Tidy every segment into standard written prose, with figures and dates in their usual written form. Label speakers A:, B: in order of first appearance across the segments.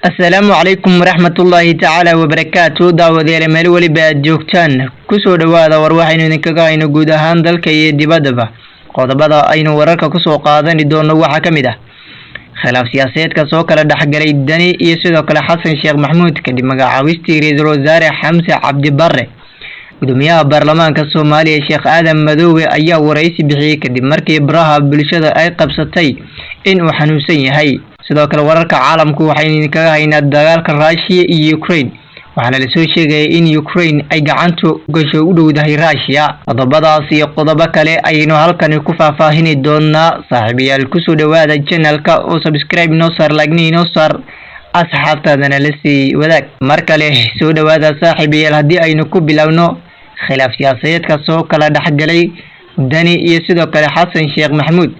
A: Asalaamu calaykum waraxmatullaahi tacaala wabarakaatu. Daawadayaal, meel weliba aad joogtaan, kusoo dhowaada war waxaynu idinkaga hayno guud ahaan dalka iyo dibaddaba. Qodobada aynu wararka kusoo qaadani doono waxaa ka mid ah khilaaf siyaasadeedka soo kala dhexgalay Dani iyo sidoo kale Xasan Sheekh Maxamuud kadib magacaawistii ra-iisul wasaare Xamse Cabdi Barre. Gudoomiyaha baarlamaanka Soomaaliya, Sheekh Aadan Madoobe, ayaa waraysi bixiyey kadib markii baraha bulshada ay qabsatay in uu xanuunsan yahay. Sidoo kale, wararka caalamku waxaynu idinkaga haynaa dagaalka Ruushiya iyo Ukraine, waxaana lasoo sheegaya in Ukraine ay gacantu gasho u dhowdahay Ruushiya. Qodobadaas iyo qodobo kale ayaynu halkani ku faahfaahini doonaa. Saaxiibayaal, kusoo dhowaada channelka oo subscribe noo saar, like inoo saar, asxaabtaadana la sii wadaag. Mar kale soo dhowaada, saaxiibayaal. Haddii aynu ku bilowno khilaaf siyaasadeedka soo kala dhexgalay Dani iyo sidoo kale Xasan Sheekh Maxamuud,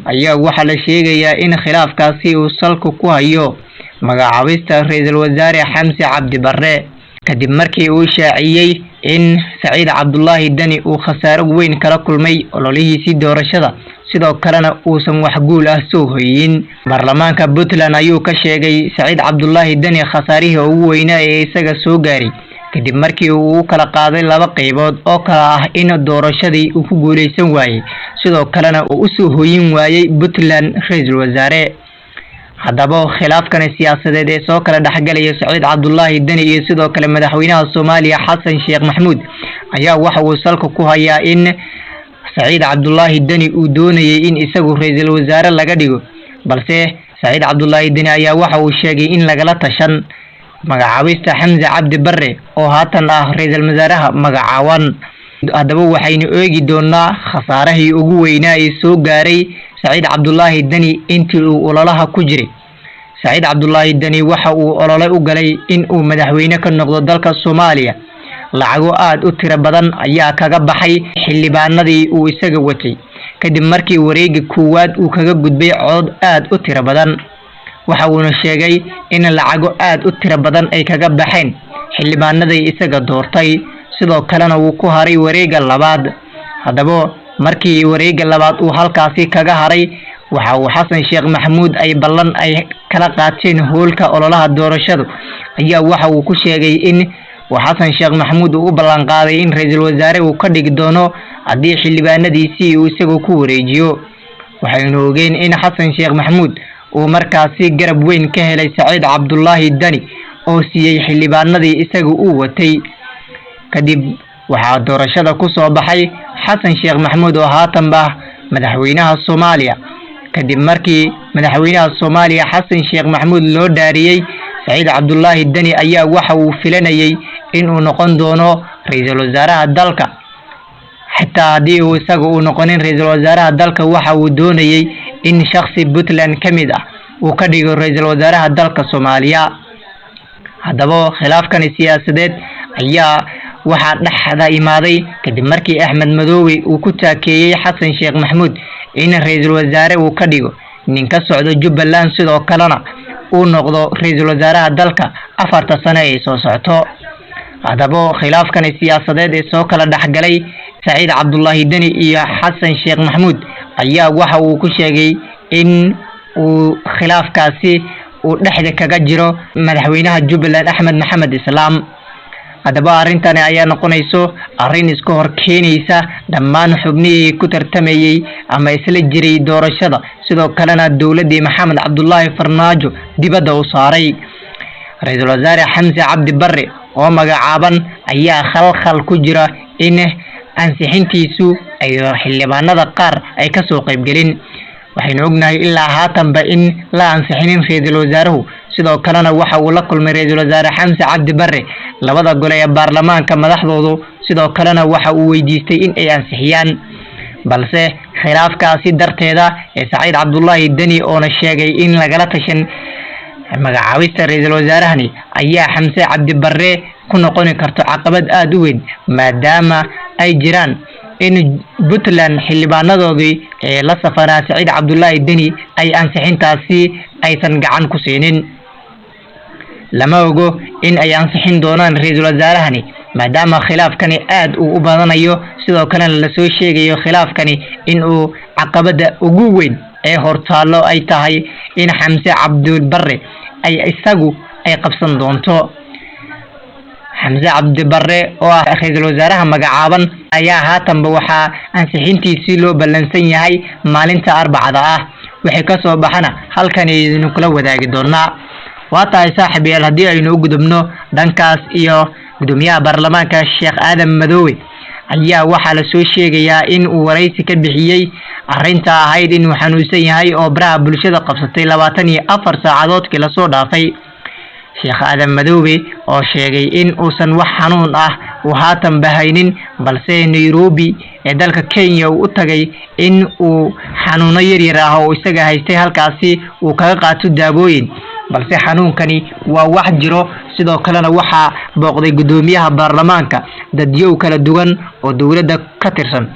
A: ayaa waxaa la sheegayaa in khilaafkaasi uu salka ku hayo magacaabista ra-iisul wasaare Xamse Cabdi Barre, kadib markii uu shaaciyey in Saciid Cabdulaahi Dani uu khasaaro weyn kala kulmay ololihiisii doorashada, sidoo kalena uusan wax guul ah soo hoyin. Baarlamaanka Puntland ayuu ka sheegay Saciid Cabdulaahi Dani khasaarihii ugu weynaa ee isaga soo gaaray, kadib markii uu u kala qaaday laba qaybood oo kala ah in doorashadii uu ku guuleysan waayey, sidoo kalena uu usoo hoyin waayey Puntland ra-iisul wasaare. Haddaba, khilaafkani siyaasadeed ee soo kala dhexgalaya Saciid Cabdulaahi Deni iyo sidoo kale madaxweynaha Soomaaliya Xasan Sheekh Maxamuud ayaa waxa uu salka ku hayaa in Saciid Cabdulaahi Deni uu doonayay in isagu ra-iisul wasaare laga dhigo, balse Saciid Cabdulaahi Deni ayaa waxa uu sheegay in lagala tashan magacaabista Xamse Cabdi Barre oo haatan ah ra-iisul wasaaraha magacaaban. Haddaba, waxaynu eegi doonaa khasaarihii ugu weynaa ee soo gaaray Saciid Cabdulaahi Deni intii uu ololaha ku jiray. Saciid Cabdulaahi Deni waxa uu olole u galay in uu madaxweyne ka noqdo dalka Soomaaliya. Lacago aada u tiro badan ayaa kaga baxay xildhibaanadii uu isaga watay, kadib markii wareega koowaad uu kaga gudbay codod aada u tiro badan. Waxa uuna sheegay in lacago aada u tiro badan ay kaga baxeen xildhibaanadii isaga doortay, sidoo kalena wuu ku haray wareega labaad. Haddaba, markii wareega labaad uu halkaasi kaga haray, waxa uu Xasan Sheekh Maxamuud ay ballan ay kala qaateen hoolka ololaha doorashadu ayaa waxa uu ku sheegay in uu Xasan Sheekh Maxamuud uu u ballan qaaday in ra-iisul wasaare uu ka dhigi doono haddii xildhibaanadiisii uu isagu ku wareejiyo. Waxaynu ogeen in Xasan Sheekh Maxamuud uu markaasi garab weyn ka helay Saciid Cabdulaahi Dani oo siiyey xildhibaanadii isaga uu watay. Kadib waxaa doorashada ku soo baxay Xasan Sheekh Maxamuud oo haatanba madaxweynaha Soomaaliya. Kadib markii madaxweynaha Soomaaliya Xasan Sheekh Maxamuud loo dhaariyey, Saciid Cabdulaahi Deni ayaa waxa uu filanayay inuu noqon doono ra-iisul wasaaraha dalka. Xitaa haddii uu isaga uu noqonin ra-iisul wasaaraha dalka, waxa uu doonayay in shakhsi Puntland ka mid ah uu ka dhigo ra-iisul wasaaraha dalka Soomaaliya. Haddaba, khilaafkani siyaasadeed ayaa waxaa dhexda imaaday kadib markii Axmed Madoobe uu ku taakeeyey Xasan Sheekh Maxamuud in ra-iisul wasaare uu ka dhigo nin ka socdo Jubbaland, sidoo kalena uu noqdo ra-iisul wasaaraha dalka 4ta sano ee soo socto. Haddaba, khilaafkani siyaasadeed ee soo kala dhexgalay Saciid Cabdulaahi Deni iyo Xasan Sheekh Maxamuud ayaa waxa uu ku sheegay in uu khilaafkaasi uu dhexda kaga jiro madaxweynaha Jubbaland, Axmed Maxamed Islaam. Haddaba, arrintani ayaa noqonayso arrin iska hor keenaysa dhammaan xubnihii ku tartamayey ama isla jiray doorashada, sidoo kalena dowladdii Maxamed Cabdulaahi Farmaajo dibadda u saaray. Ra-iisul wasaare Xamse Cabdi Barre oo magacaaban ayaa khalkhal ku jira in ansixintiisu ay xildhibaanada qaar ay kasoo qaybgelin. Waxaynu ognahay ilaa haatanba in la ansixinin ra-iisul wasaaruhu. Sidoo kalena waxa uu la kulmay ra-iisul wasaare Xamse Cabdi Barre labada gole ee baarlamaanka madaxdoodu, sidoo kalena waxa uu weydiistay in ay ansixiyaan, balse khilaafkaasi darteeda ee Saciid Cabdulaahi Deni oona sheegay in lagala tashan magacaabista ra-iisul wasaarahani ayaa Xamse Cabdi Barre ku noqoni karto caqabad aada u weyn, maadaama ay jiraan in Puntland xildhibaanadoodii ee la safaraa Saciid Cabdulaahi Deni ay ansixintaasi aysan gacan ku siinin. Lama ogo in ay ansixin doonaan ra-iisul wasaarahani, maadaama khilaafkani aada uu u badanayo, sidoo kalena lasoo sheegayo khilaafkani in uu caqabada ugu weyn ee hortaallo ay tahay in Xamse Cabdibarre ay isagu ay qabsan doonto. Xamse Cabdi Barre oo ah ra-iisul wasaaraha magacaaban ayaa haatanba waxaa ansixintiisii loo ballansan yahay maalinta Arbacada ah. Wixii ka soo baxana halkan idinku kula wadaagi doonaa. Waa tahay saaxiibayaal, haddii aynu u gudubno dhankaas iyo gudoomiyaha baarlamaanka Sheekh Aadan Madoobe ayaa waxaa lasoo sheegayaa in uu waraysi ka bixiyey arrinta ahayd inuu xanuunsan yahay oo baraha bulshada qabsatay 24 saacadoodkii lasoo dhaafay. Sheekh Aadan Madoobe oo sheegay in uusan wax xanuun ah uu haatan bahaynin, balse Nairobi ee dalka Kenya uu u tagay in uu xanuuno yaryar ah oo isaga haystay halkaasi uu kaga qaato daawooyin, balse xanuunkani waa wax jiro. Sidoo kalena waxaa booqday gudoomiyaha baarlamaanka dadyow kala duwan oo dowladda ka tirsan,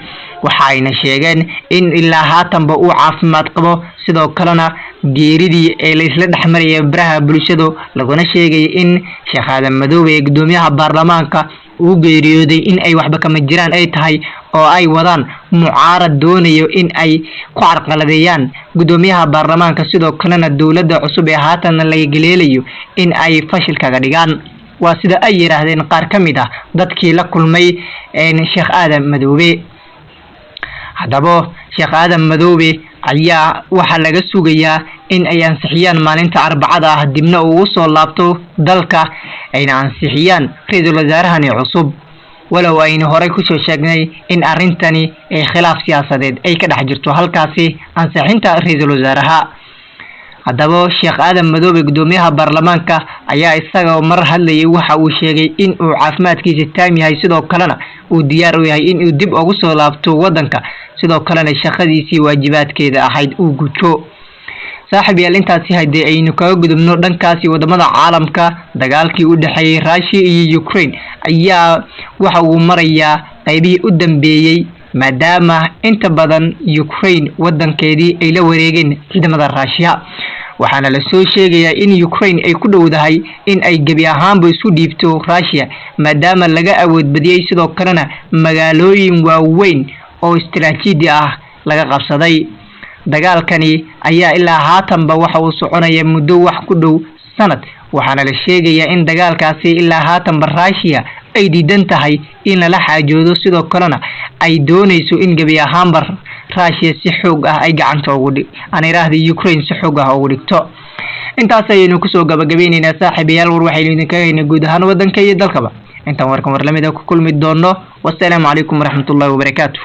A: waxa ayna sheegeen in ilaa haatanba uu caafimaad qabo. Sidoo kalena geeridii ee la isla dhexmarayay baraha bulshadu laguna sheegay in Sheekh Aadan Madoobe ee gudoomiyaha baarlamaanka uu geeriyooday in ay waxba kama jiraan ay tahay oo ay wadaan mucaarad doonayo in ay ku carqaladeeyaan gudoomiyaha baarlamaanka, sidoo kalena dowladda cusub ee haatan laga geleelayo in ay fashil kaga dhigaan. Waa sida ay yiraahdeen qaar ka mid ah dadkii la kulmay Sheekh Aadan Madoobe. Haddaba Sheekh Aadan Madoobe ayaa waxaa laga sugayaa in ay ansixiyaan maalinta Arbacada ah, dibna uu u soo laabto dalka ayna ansixiyaan ra-iisul wasaarahani cusub, walow aynu horey kusoo sheegnay in arrintani ee khilaaf siyaasadeed ay ka dhex jirto halkaasi ansixinta ra-iisul wasaaraha. Haddaba Sheekh Aadan Madoobe gudoomiyaha baarlamaanka ayaa isaga mar hadlayay waxa uu sheegay in uu caafimaadkiisa taam yahay, sidoo kalena uu diyaar u yahay in uu dib ugu soo laabto wadanka, sidoo kalena shaqadiisii waajibaadkeeda ahayd uu guto. Saaxiib yaal, intaasi haddii aynu kaga gudubno dhankaasi wadamada caalamka, dagaalkii u dhexeeyay Russia iyo Ukraine ayaa waxa uu marayaa qaybihii u dambeeyay, maadaama inta badan Ukraine wadankeedii ay la wareegeen ciidamada Russia. Waxaana la soo sheegayaa in Ukraine ay ku dhowdahay in ay gebi ahaanba isu dhiibto Russia, maadaama laga awood badiyey, sidoo kalena magaalooyin waaweyn oo istiraatiiji ah laga qabsaday. Dagaalkani ayaa ilaa haatanba waxa uu soconaya muddo wax ku dhow sanad, waxaana la sheegayaa in dagaalkaasi ilaa haatanba Russia ay diidan tahay in lala xaajoodo, sidoo kalena ay doonayso in gebi ahaanba Russia si xoog ah ay gacanta ugu dhig, aan iraahday Ukraine si xoog ah ugu dhigto. Intaas ayaynu kusoo gabagabeyneynaa saaxiibayaal war waxaynu idinkaga haynay guud ahaan wadanka iyo dalkaba. Intaan warkan war lamid ah ku kulmi doono, wassalaamu calaykum waraxmatullahi wabarakaatu.